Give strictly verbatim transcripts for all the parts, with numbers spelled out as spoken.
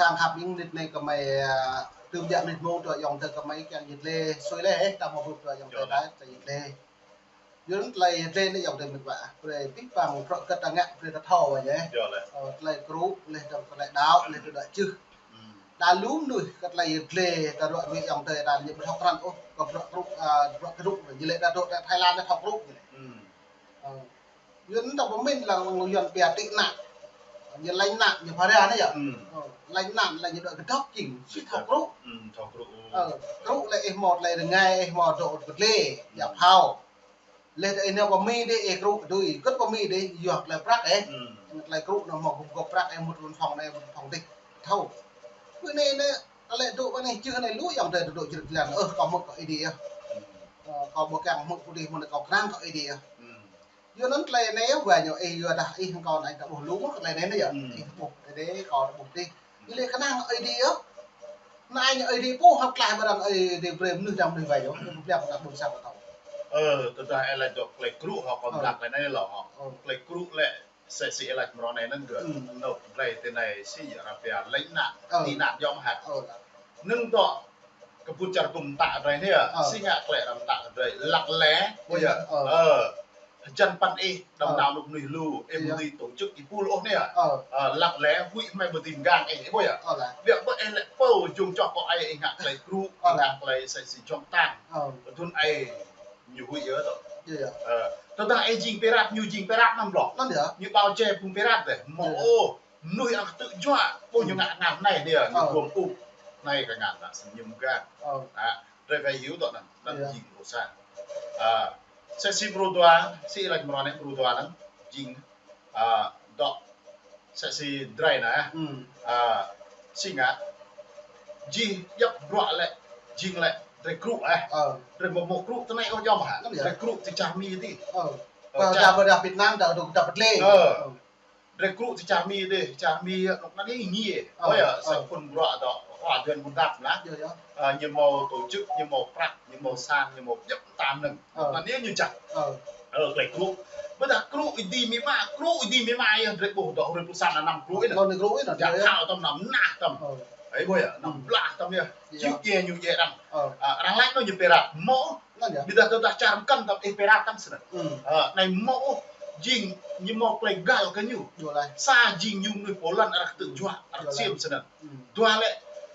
Kiăng khăp ing nit anai kơ mơi, a, tơm jă nit mơ̆ng tơlơi ayŏng adơi kơ mơi kiăng yit lĕ, sui lĕ, ơ, ta mơ̆ bưp tơlơi ayŏng adơi đa, ta yit lĕ. Yua anŭn tơlơi yit lĕ anai ayŏng adơi mĭt wa, brơi pih păng prŏk kơ ta ngă, brơi ta thâo wa yơh. Ơ, tơlơi krŭ, lĕ ta tơlơi đaŏ, lĕ ta đaŏ čưh. Đa lu mơnuih kơ tơlơi yit lĕ, ta ruă mĭt ayŏng adơi đa ñu ƀu thâo krăn ôh, kơ prŏk krŭ, a, prŏk krŭ, ñu lĕ đa dŏ ta Thái Lan đa thâo krŭ ñu lĕ. Ơ. Yua anŭn ta pơmĭn lăng Yuan pia tị nạn. Ñu lánh nạn, ñu phara anai yơh. Ơ, lánh nạn lĕ ñu dŏ kơdŏp jing, či thâo krŭ. Ơ, krŭ lĕ ih mơ̆ tơlơi rơngai, ih mơ̆ dŏ kơdlê, yap hao. Lĕ ih nao pơ Mi dih ih krŭ kơdui, kơ̆t pơ Mi dih, yua tơlơi prăk ih. Tơlơi krŭ nao mơ̆ gum gŏp prăk ih mŭt văn phòng anai, văn phòng dih. Thâo. Ƀơi anai anai, tơlơi dŏ ƀơi anai čưh anai lu ayŏng adơi dŏ črâo jơlan. Ơ, kâo hmư̆ kơ Ơi Adai yơh. Ơ, kâo ƀu kiăng hmư̆ pô dih mơ̆n kâo krăn kơ Ơi Adai yơh. Yua anŭn tơlơi anai yơh, wa ñu, ơ, yua dah ih hăng kâo anai ta ƀuh lu mơ̆ tơlơi anai anai yơh. Ih ƀuh Ơi Adai, kâo ƀuh dih. Ih lĕ kơnang Ơi Adai yơh. Anai ñu Ơi Adai pô hăp tlaih ƀơi arăng Ơi Adai brơi mơnuih dăm mơnuih wa yơh. Ñu ƀu ƀiă kơ ta ƀôn sang kơ tâo. Ơ, tơdah ih laĭ dŏ tơlơi krŭ hŏ kâo blak tơlơi anai lŏ hŏ. Tơlơi krŭ lĕ sĕ si ih laĭ mrâo anai anŭn gơ̆. Nŏk drơi tơ anai si arăng pia lánh nạn, tị nạn yơh mơ̆ hă. Anŭn dŏ kơ ƀut čar gum ta drơi anai yơh. Si ngă tơlơi arăng ta drơi lăk lĕ. Ơ, yơh. Ơ. Hơjăn păn ih, đăm nao nŭk mơnuih lu, ih ƀu dưi tổ chức ih pul ôh anai yơh. Ơ, lăk lĕ, huĭ hmai ƀu dưi mgang ih, ih ƀuh yơh. Biă ƀơi ih lĕ pô jung čoh kơ ai ih ngă tơlơi krŭ, ih ngă tơlơi sĕ si jŏng tang. Tơdun ai ñu huĭ yơh tŏ. Ơ, tơdah ih jing pơrat, ñu jing pơrat năm bloh. Ñu bao che phung pơrat dih, mơ̆ ôh, mơnuih ang tŭ juă, ƀu ñu ngă ngăn anai dih, ñu gum ŭp. Anai kơ ngăn ta, sĭ ñu mgang. Ă, drơi kơ hiu tŏ anŭn, anŭn jing rơsa. Ă, sĕ si pơrơdua, si ih laĭ mrâo anai pơrơdua anŭn, jing, ă, dŏ, sĕ si drơi anai, ă, si ngă, jing djŏp bruă lĕ, jing lĕ, drơi krŭ, ơ. Drơi mơ̆ mơ̆ krŭ tơ anai ôh yơh mơ̆ hă, drơi krŭ tơ čar Mi dih. Ơ, pơdah, pơdah Việt Nam ta dŏ ta pơtlê. Ơ. Drơi krŭ tơ čar Mi dih, čar Mi nŏk anai ih ngă. Ơ, ơ, sa phŭn bruă dŏ, khua duen ƀun dăp lah. Ơ, ñu mâo tổ chức, ñu mâo prăk, ñu mâo sang, ñu mâo djŏp tam nơ̆ng. Anŭn ñu čang. Ơ, tơlơi krŭ. Ƀôdah krŭ ih dĭ mĭ ma, krŭ ih dĭ mĭ ma yơh drơi ƀuh dŏ hrơi pluh sa anăm krŭ ih anŭn. Anŭn krŭ ih anŭn. Čang hao tăm anăm nah tăm. Ih ƀuh yơh, anăm blah tăm yơh. Ñu djai, ñu djai arăng. Ă, arăng laĭ anŭn ñu pơrat. Mơ̆ Ƀôdah tơdah čar mơkăn tăm ih pơrat tăm snăn. Ơ, anai mơ̆ ôh, jing ñu mâo tơlơi găl kơ ñu. Sa jing ñu mơnuih pô lăn arăng tŭ juă, arăng čiêm snăn. Dua lĕ,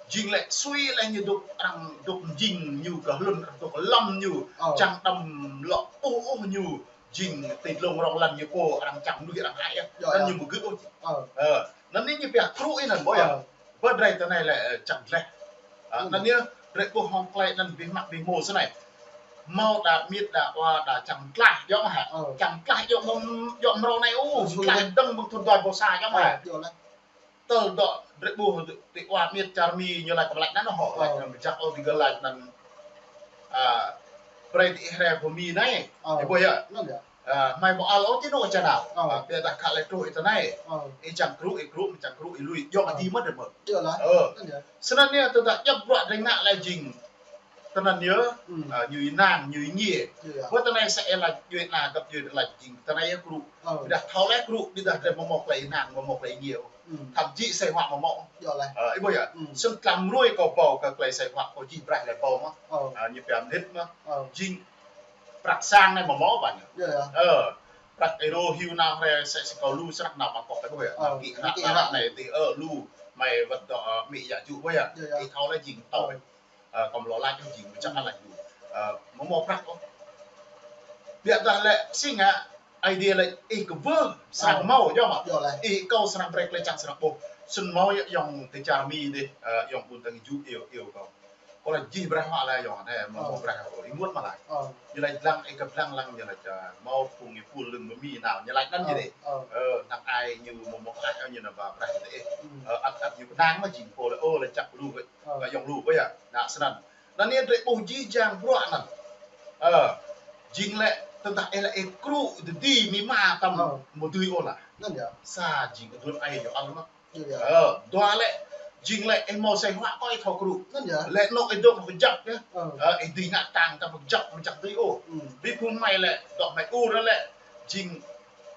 jing lĕ sui lĕ ñu dŏ arăng dŏ jing ñu kơ hlŭn arăng dŏ kơ lăm ñu. Čang đăm lŏ ôh ôh ñu, jing ti dlông rŏng lăn ñu pô arăng čang mơnuih arăng hai yơh. Anŭn ñu mơgưt ôh. Ơ, anŭn anai ñu pia krŭ ih anŭn ƀuh yơh. Ƀơi drơi tơ anai lĕ, ơ, čang dleh. Ă, anŭn yơh, drơi ƀuh hŏng tơlơi anŭn ƀing mă ƀing mơ̆ snei. Mâo đa miêt đa wa đa čang tlaih, yơh mơ̆ hă. Čang tlaih yơh mơ̆, yơh mrâo anai, ơ, tlaih dơ̆ng mơ̆ng thŭn dua ƀâo sa, yơh mơ̆ hă. Tơl dŏ drơi ƀuh ti wa miêt čar Mi ñu laĭ kơ mơlač anŭn hŏ, laĭ anŭn ƀu jak ôh digơ̆ laĭ anŭn. Ă, brơi ti ih rai pơ Mi anai. Ih ƀuh yơh. Ă, hmei mơ̆ ăl ôh ti anŭn ča nao. Ă, biă dah kơ lĕ truh ih tơ anai. Ih čang krŭ, ih krŭ, mơ̆ čang krŭ, ih lui. Yơh mă dĭ mơ̆ dơ̆ mơ̆. Ơ. Snăn yơh tơdah djŏp bruă drơi ngă lĕ jing. Tơ anŭn yơh, ă, ñu ih nang, ñu ih ngiê. Ƀơi tơ anai sa ih laĭ djuê ana găp djuê laĭ jing. Tơ anai yơh krŭ. Ƀôdah thâo lĕ krŭ, ƀôdah drơi mơ̆ mâo tơlơi ih nang, mơ̆ mâo tơlơi ih ngiê. Thậm chí asơi huă mơ̆ mâo. Ơ, ih ƀuh yơh. Snăn tlam ruai kâo ƀâo kơ tơlơi asơi huă kâo jih braih lĕ ƀâo mơ̆. Ă, ñu pia mơnit mơ̆. Jing prăk sang anai mơ̆ mâo ƀan. Ơ, prăk ih rô hyu nao hrơi sĕ si kâo lu srăng nao Bangkok ih ƀuh yơh. Nao kĭ hră nao hră anai ti, ơ, lu. Hmei wơ̆t dŏ, ơ, Mi ya ju ƀuh yơh. Ih thâo lĕ jing tâo. Ơ, kâo mlâo lač jing ƀu čang lač lu. Ơ, mơ̆ mâo prăk ôh. Biă dah lĕ si ngă, Ơi Adai lĕ ih kwưh srăng mâo, yơh mơ̆. Ih kâo srăng brơi tơlơi čang srăng ƀuh. Snăn mâo yơh ayŏng ti čar Mi dih, ơ, ayŏng ƀun tăng ju iâu, iâu kâo. Kâo laĭ jih braih huă lĕ ayŏng anai, mơ̆ mâo braih ôh, ih mŭt mă laĭ. Ñu laĭ dlăng, ih kơ dlăng lăng, ñu laĭ, ơ, mâo phung ih pul lưng mơ̆ Mi nao, ñu laĭ anăn ñu dih. Ơ, năng ai ñu mơ̆ mâo ai ñu nao ba braih dih. Ơ, ăt ăt ñu kơnang mơ̆ jing pô lĕ, ơ, lĕ čăk lu wĕ. Kơ ayŏng lu wĕ yơh. Nă snăn. Anăn yơh drơi ƀuh jih jang bruă anăn. Ơ, jing lĕ tơdah ih lĕ ih krŭ dơ̆ dĭ mĭ ma tăm mơ̆ dưi ôh lah. Anăn yơh. Sa jing tơdron ai ñu ăl mơ̆. Ơ, dua lĕ, jing lĕ ih mâo asơi huă kơ ih thâo krŭ. Anăn yơh. Lĕ anŏ ih dŏ pơjăp yơh. Ơ, ih dưi ngă tang tăm pơjăp mơ̆ čăk dưi ôh. Bi phung hmei lĕ, dŏ hmei ur lĕ, jing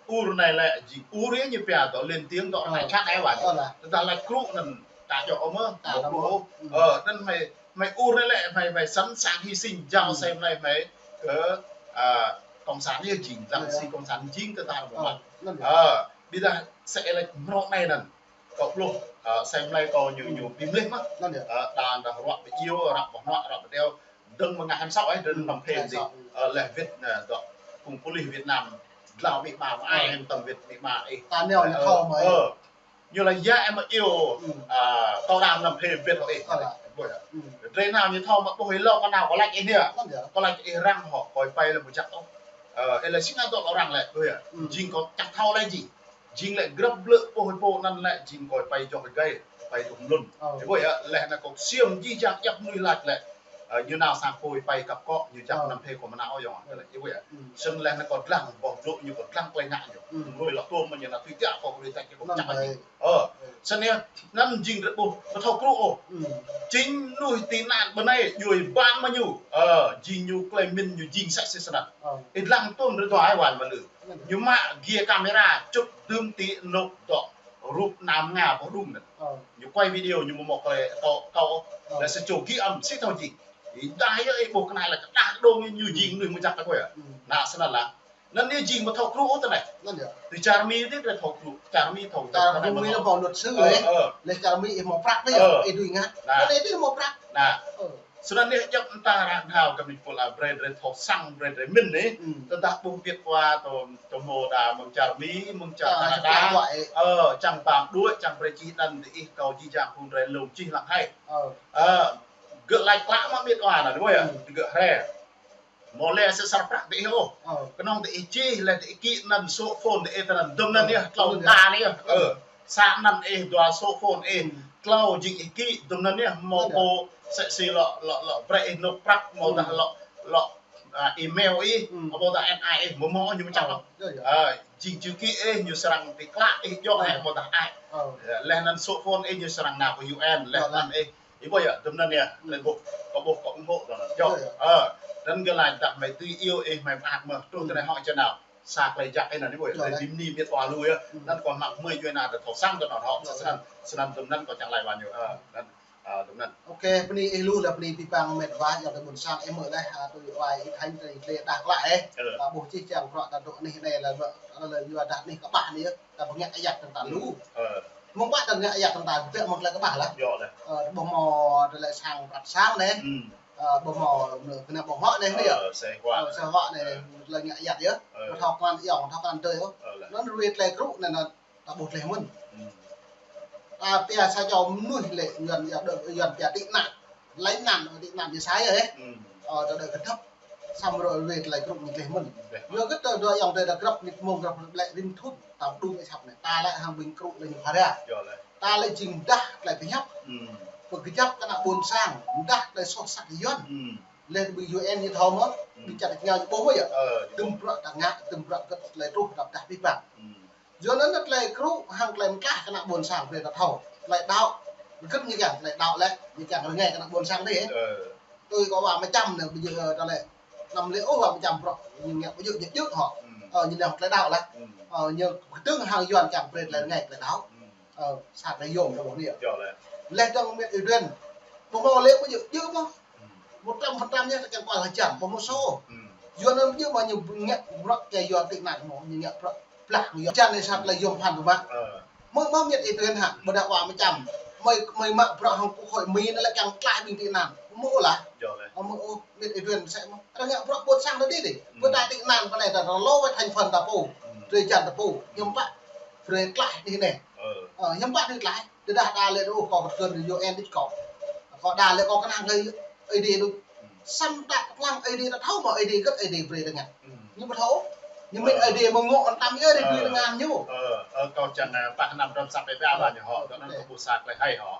ur anai lĕ, jing ur yơh ñu pia dŏ lên tiếng dŏ anai čăk ai wan. Tơdah lač krŭ anăn ta djơ̆ ôh mơ̆, ta djơ̆ ôh. Ơ, anŭn hmei, hmei ur lĕ, hmei, hmei sẵn sàng hy sinh, jao sem lĕ hmei kơ, a, cộng sản yơh jing, lăng si cộng sản jing tơdah mơ̆. Ơ, ƀiădah sĕ lĕ mrô anai anŭn. Kâo ƀuh, ơ, sem lĕ kâo ñu, ñu bi mlih mơ̆. Ơ, đa, đa ruă ƀu iâu, ruă ƀu hnuă, ruă ƀu đeo. Dơ̆ng mơ̆ng ngă hăm sŏ, ơ, dơ̆ng năm phê dih. Ơ, leh wĭt, ơ, dŏ phung pôlis Việt Nam dlao amĭ ama mơai, hăm tơm wĭt amĭ ama ih. Ta neo ñu thâo mơ̆. Ơ, ñu laĭ yă em iâu, a, kâo đa năm phê wĭt hŏ ih. Ƀuh yă. Drơi nao ñu thâo mơ̆ ƀuh ih lŏ kâo nao kâo laĭ ih anai. Kâo laĭ ih arăng hŏ, kâo ih pơai lĕ ƀu jak ôh. Ơ, ih lĕ sĭt nao dŏ lŏ arăng lĕ, ƀuh yă. Jing kâo čang thâo lĕ jing. Jing lĕ grăp blơ̆ pô hơpô anŭn lĕ jing kâo ih pơai jŏk gai, pơai dŏ mlŭn. Ih ƀuh yă, leh anŭn kâo ksiêm jih jang djăp mơnuih laĭ lĕ. Ơ, ñu nao sang pô pơai kăp kŏ, ñu jak năm phê kâo mơnao yơh. Ih ƀuh yă. Snăn leh anŭn kâo dlăng, boh blŭ ñu kâo dlăng klei ngă ñu. Ruai lŏ tuôm mơ̆ ñu nao tui tiă kâo ruai tač kâo čang lĕ. Ơ, snăn yơh, anŭn jing drơi ƀuh, ƀu thâo krŭ ôh. Jing mơnuih tị nạn ƀơi anai, djuai ƀan mơ̆ ñu. Ơ, jing ñu klei mĭn ñu jing sĕ sĭt snăn. Ih dlăng tuôm drơi dua ai wan mơ̆ lư. Ñu mă gie camera, čŭt dŭm ti nôk dŏ rup nam Nga boh đŭng anŭn. Ñu quay video ñu mơ̆ mơ̆ klei kâo, kâo, lĕ sa čô ghi âm sĭt thâo jing. Ih dah yơh ih ƀuh kơ anai lĕ kơ đah kơ đông ñu jing mơnuih mơ̆ jak kơ kâo yă. Anŭn snăn lah. Anŭn ñu jing ƀu thâo krŭ ôh tơ anai. Anŭn yơh. Ti čar Mi dih drơi thâo krŭ. Čar Mi thâo. Čar Mi mơ̆ ih lĕ ƀu luật sư lĕ. Leh čar Mi ih mơ̆ prăk lĕ yơh. Ih dưi ngă. Anŭn ih dih mơ̆ prăk. Snăn yơh djŏp mơta arăng đaŏ kơ mĭn pul a brơi drơi thâo săng brơi drơi mĭn anai. Tơdah ƀuh biăt wa tơ, tơ mơ̆ đa mơ̆ng čar Mi, mơ̆ng čar Canada. Ơ, čang pam đuaĭ, čang brơi čih anăn diih kâo jih jang phung drơi lông čih lăng hai. Ơ, gơ̆ laĭ klă mă biăt wa anăn, ƀuh yă, gơ̆ hre. Mơ̆ lĕ sĕ sar prăk diih ôh. Kơnơ̆ng diih čih leh diih kĭ anăn số phone diih tơ anăn dŭm anăn yơh, tlâo ta anăn yơh. Ơ, sa anăn ih, dua số phone ih, tlâo jing ih kĭ dŭm anăn yơh, mơ̆ pô sĕ si lŏ, lŏ, lŏ brơi ih nôk prăk, mơ̆ dah lŏ, lŏ, a, email ih, mơ̆ dah N I ih, mơ̆ mơ̆ ñu mơčah lŏ. Ơ, jing čih kĭ ih, ñu srăng bi klă ih djŏ hĕ, mơ̆ dah ai. Leh anăn số phone ih, ñu srăng nao kơ U N, leh anăn ih Ih ƀuh yă, dŭm anăn yơh, lĕ ƀuh, kâo ƀuh, kâo ủng hộ dŭm anăn. Yơh. Ơ, anăn gơ̆ laĭ dah hmei tui iâu ih hmei mơak mơ̆, truh tơ anai hŏ čơ nao. Sa klei jak ih anăn ih ƀuh yă, lĕ bi mni biăt wa lu yơh. Anăn kâo mă hmư̆ djuai ana drơi thâo săng kơ anăn hŏ, snăn, snăn dŭm anăn kâo čang laĭ wa ñu. Ơ, anăn, ơ, dŭm anăn. Ôkê, bơni ih lu lĕ bơni abih bang met wa, yua kơ ƀuôn sang ih mơ̆ leh, a, tui wa ih thâo tơlơi đah klă ih. Ơ. A, ƀuh čih čang bruă ta dŏ anih anai lĕ, lĕ yua dah anih kơƀah anai yơh. Ta ƀu ngă ayăt tơ̆ng ta lu. Mơ̆ng pă ta ngă ayăt tơ̆ng ta, tơ̆ mơ̆ng tơlơi kơƀah lah. Yơh lah. Ơ, ƀuh mơ̆ tơlơi sang prăk sang anai. Ơ, ƀuh mơ̆ kơnơ̆ng ƀuh hŏ anai, anai yơh. Ơ, sĕ huă anai. Ơ. Tơlơi ngă ayăt yơh. Ƀu thâo kơnơ̆ng ayŏng, thâo kơnơ̆ng tơi ôh. Anŭn ruai tơlơi krŭ anai, anŭn ta ƀuh tơlơi mơ̆n. Ta pia sa čô mơnuih lĕ Yuan, Yuan pia tị nạn. Lánh nạn, tị nạn ñu sai yơh. Ơ, ta đuaĭ kơdŏp. Samơ̆ ruai tơlơi krŭ ñu tơlơi mơ̆n. Yua kơ ta dua ayŏng adơi ta grăp mĭt mông grăp lĕ rĭm thŭn, ta đŭng asăp anai. Ta lĕ hăng ƀing krŭ lĕ ñu phara. Ta lĕ jing mdah tơlơi pơhiăp. Pơkơjăp kơ ană ƀuôn sang, mdah tơlơi soh sat Yuan. Leh ƀing U N ñu thâo mơ̆, ƀing čar tơña ñu ƀuh mơ̆ yơh. Dŭm bruă ta ngă, dŭm bruă gơ̆t tơlơi truh ta pơdah abih bang. Yua anŭn tơlơi krŭ hăng tơlơi mơklah kơ ană ƀuôn sang brơi ta thâo. Tơlơi đaŏ, gơ̆t ñu kiăng tơlơi đaŏ lĕ, ñu kiăng rơngai kơ ană ƀuôn sang dih. Tui kơ wa mơčăm anai, ƀu djơ̆, ơ, tơlơi. Năm lĕ ôh wa mơčăm bruă, ñu ngă ƀu djơ̆, djơ̆, djơ̆ hŏ. Ơ, ñu lĕ tơlơi đaŏ lah. Ơ, ñu kơtưng hăng Yuan kiăng brơi tơlơi rơngai tơlơi đaŏ. Ơ, sa tơlơi yôm ta ƀuh anai. Leh dơ̆ng met ih duen. Ƀu mơ̆ lĕ ƀu djơ̆, djơ̆ mơ̆. Một trăm phần trăm ñu ta kiăng kual hơjăn, ƀu mơ̆ sô. Yua anŭn ƀu djơ̆ mơ̆ ñu ngă bruă kơ Yuan tị nạn mơ̆, ñu ngă bruă blah kơ Yuan. Hơjăn anai sa tơlơi yôm phăn tơma. Mơ̆, mơ̆ met ih duen hă, ƀôdah wa mơčăm. Mơi, mơi mă bruă hăng quốc hội Mi anai lĕ kiăng tlaih ƀing tị nạn. Mơ̆ ôh lah. Mơ̆ ôh, met ih duen sĕ mơ̆. Arăng ngă bruă ƀôn sang ta dih dih. Ƀôdah tị nạn pơ anai ta rơlô wơ̆t thành phần ta pô. Drơi jăn ta pô. Hiư̆m pă brơi tlaih dih anai. Ơ, hiư̆m pă dih tlaih. Tơdah đa lĕ ôh kâo kơtưn U N dih kâo. Kâo đa lĕ kâo kơnang kơ Aê Diê đôč. Samơ̆ ta kơnang Aê Diê ta thâo mơ̆ Aê Diê gơ̆t Aê Diê brơi ta ngă. Ñu ƀu thâo. Ñu mĭn Aê Diê mơ̆ ngŏ anăm yơh Aê Diê brơi ta ngă ñu. Ơ, kâo čang, ơ, pă năm răm sat ƀĕ ƀĕ ala ñu hŏ, dŏ anŭn kâo ƀuh sa klei hai hŏ.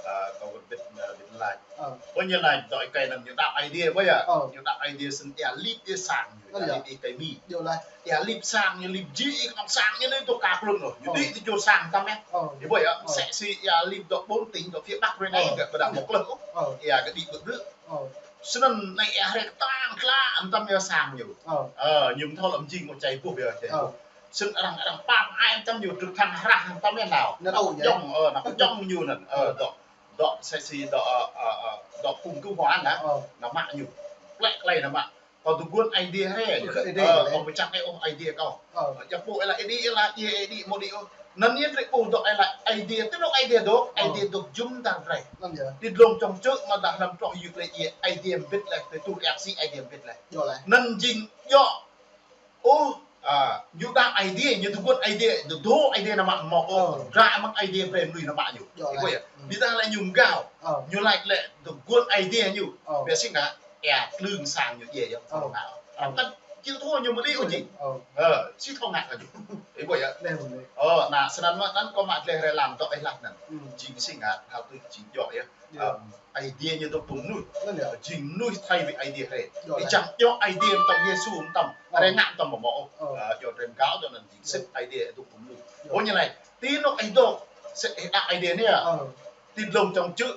Ơ, kâo gơ̆t bĭt, ơ, bĭt laĭ. Ơ. Ƀuh ñu laĭ dŏ ih kơi anŭn ñu đaŏ Aê Diê, ƀuh yơh. Ơ. Ñu đaŏ Aê Diê snăn ia lip ia sang ñu, ia lip ih kơi Mi. Yơh lah. Ia lip sang ñu lip ji ih kơnơ̆ng sang ñu anai dŏ ka klŭn ôh. Ñu đĭ ti čô sang tăm yơh. Ih ƀuh yơh, sĕ si ia lip dŏ bốn tỉnh dŏ phía Bắc ruai anai gơ̆ ƀu đaŏ mơ̆ klơh ôh. Ia gơ̆ đĭ ƀơ̆ ƀrư̆. Snăn anai ia hrĕ kơtang klă anăm tăm yơh sang ñu. Ơ, ñu mơ̆ thâo lŏm jing mơ̆ čai ƀuh yơh, čai ƀuh. Sĭt arăng, arăng pap ai tăm ñu, truk thăng hrah tăm ñu nao. Nao tui, yơh. Jong, ơ, nao jong ñu anŭn. Ơ, dŏ, dŏ sesi, dŏ, ơ, ơ, ơ, dŏ phung kơwang anŭn. Ơ. Nao mă ñu. Plĕ klei nao mă. Kâo tơguan Aê Diê hre. Ơ, Aê Diê hre. Ơ, kâo pơčah ai ôh Aê Diê kâo. Ơ. Ơ, djăp ƀu ai laĭ Aê Diê, ai laĭ Aê Diê, Aê Diê mơ̆ đĭ ôh. Anŭn yơh krĕ ƀu dŏ ai laĭ Aê Diê, tui anŭn Aê Diê dŏ, Aê Diê dŏ jum dar brei. Anŭn yơh. Ti dlông čŏng čư̆ mơ̆ dah hlăm troh yŭ klei djiê, Aê Diê mbĭt laih, tui tu yak si Aê Diê mbĭt laih. Djơ̆ laih. Anŭn jing djơ̆. Ơ, a, ñu đaŏ Aê Diê, ñu tơguan Aê Diê, ñu dŏ Aê Diê nao mă mơ̆, ơ, dra mơ̆ng Aê Diê brei mơnuih nao mă ñu. Djơ̆ laih. Ih ƀuh yơh. Ơ. Ƀiădah lĕ ñu mgao, ơ, ñu laĭ lĕ tơguan Aê Diê ñu. Ơ. Biă sĭt ngă, ơ, tlưng sang ñu djai yơh, ơ, thâo ngă. Ơ. Kăn či thâo ñu mơ̆ đĭ ôh jing. Ơ. Ơ, či thâo ngă kơ ñu. Ih ƀuh yơh. Lĕ mơ̆ đĭ. Ơ, anŭn, sĭt anŭn mơ̆ anŭn kâo mă gleh rai lăm dŏ ih laĭ anŭn. Hmm. Jing sĭt ngă, hal tui jing djơ̆ yơh. Yơh. Ơ, Aê Diê ñu dŏ pơ mơnuih. Anŭn yơh. Jing mơnuih thay vì Aê Diê hre. Djơ̆ laih. Ih čang djơ̆ Aê Diê mơtam Yêsu mơtam. Ơ. Hre ngă mơtam mơ̆ ôh. Ơ. Ơ, djơ̆ drei mgao djơ̆ anŭn jing sĭt Aê Diê dŏ pơ mơnuih. Djơ̆. Ơ, ñu laĭ. Ti anŭn ih dŏ, sĭt ih đaŏ Aê Diê anai. Ơ. Ti dlông čŏng čư̆.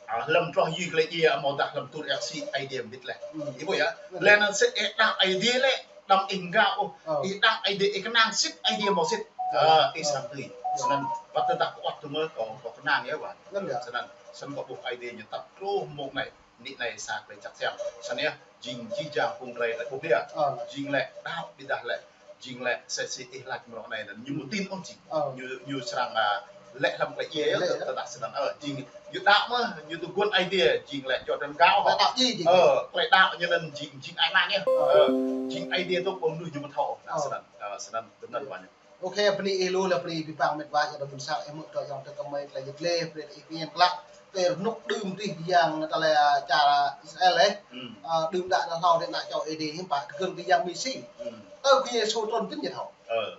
A, hlăm troh yŭ klei djiê, mơ̆ dah hlăm tu yak si Aê Diê mbĭt laih. Hmm. Ih ƀuh yơh. Anŭn. Lĕ anŭn sĭt ih đaŏ Aê Diê lĕ, đăm ih mgao ôh. Ơ. Ih đaŏ Aê Diê, ih kơnang sĭt Aê Diê mơ̆ sĭt. Ơ. Ơ, ih, ơ, sat tui. Ơ. Sĭt anŭn, wăt tơdah kơ wăt tui mơ̆ kâo, kâo kơnang yơh ƀă. Anŭn yơh. Sĭt anŭn, sĭt anŭn kâo ƀuh Aê Diê ñu tăp truh mông anai. Anai anai sa klei čăk siam. Sĭt anŭn yơh, jing jih jang phung drei lĕ ƀuh yơh. Ơ. Jing lĕ đaŏ ƀiădah lĕ. Jing lĕ sĭt sĭt ih laĭ mơ̆ng anai anŭn ñu ƀu tin ôh jing. Ơ. Ñu, ñu srăng, a, lĕ hlăm klei djiê yơh, lĕ yơh. Tơdah sĭt anŭn, ơ, jing, ñu đaŏ mơ̆, ñu tơguan Aê Diê, jing lĕ djơ̆ drei mgao. Klei đaŏ jing, jing. Ơ, klei đaŏ ñu anŭn jing, jing ai mang yơh. Ơ. Ơ, jing Aê Diê dŏ pơ mơnuih ñu ƀu thâo. Anŭn, ơ, sĭt anŭn, tơnăn ƀă ñu. Ơ. Ôkê, bơni ih lu lĕ bơni abih bang met wa, yua dah ƀuôn sang ih hmư̆ dŏ ayŏng adơi kơmơi tơlơi yăl dliê, brơi ih pơñen klă. Tơ rơnŭk đưm tih yang tơlơi, a, čar Israel ih. Hmm. A, đưm đă đă hlâo dih ană čô Aê Diê hiư̆m pă tơgơ̆ng tơ yang Mêsi. Hmm. Tơ kơ Yêsu trŭn tĭn ñu thâo. Ơ.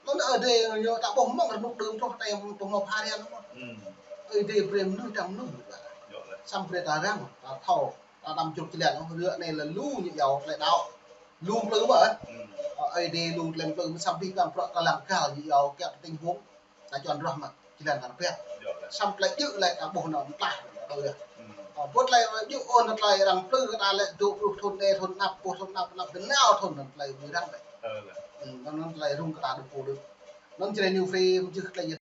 Anŭn Aê Diê ñu ta ƀuh mơ̆ng rơnŭk đưm truh tơ pơmơ̆ pharian mơ̆. Hmm. Aê Diê brơi mơnuih tơdah mơnuih. Djơ̆ laih. Samơ̆ brơi ta răng, ta thâo. Ta đăm čŭk čơlan ôh, ră anai lĕ lu ñu iâu tơlơi đaŏ. Lu mplư mơ̆, ơ? Hmm. Ơ, Aê Diê lu tơlơi mplư mơ̆, samơ̆ abih bang bruă ta lăng kal ñu iâu kiăng tơting huôm. Ta čuăn ruah mă, čơlan ta rơpiăt. Djơ̆ laih. Samơ̆ tơlơi djơ̆ lĕ ta ƀuh anŭn mơtlaih, tui yơh. Hmm. Ơ, ƀu tơlơi djơ̆ ôh anŭn tơlơi arăng mplư kơ ta lĕ dua pluh thŭn, anai thŭn, năm pluh thŭn, năm pluh thŭn, anŭn tơlơi ƀu răng lĕ. Ơ, laih. Hmm, anŭn, anŭn tơlơi rŭng kơ ta dŏ pô đôč. Anŭn Jrai New Free, mơjưh tơlơi